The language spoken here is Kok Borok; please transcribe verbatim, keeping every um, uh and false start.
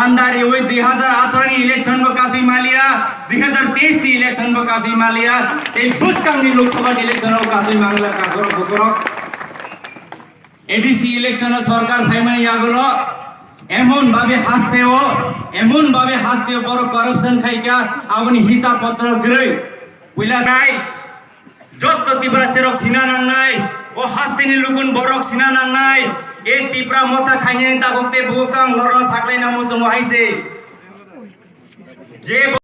Andar iwi dui hazar atharo ni election bo kasui malia, dui hazar teis ni election bo kasui malia, tei bwskang ni Lok Sabha ni election bo kasui mangla kakorok bukorok. A D C election o sorkar phaimani yagulo emon babe hasteo, emon babe hasteo borok corruption khaikha, aboni hisab potro kwrwi. Puila nai, jotto Tiprasirok sina nangnai, o hasteni lukun borok sina nangnai, e Tipra motha khainani takhuk tei bukang lorna saklaina muchungo hai se. Je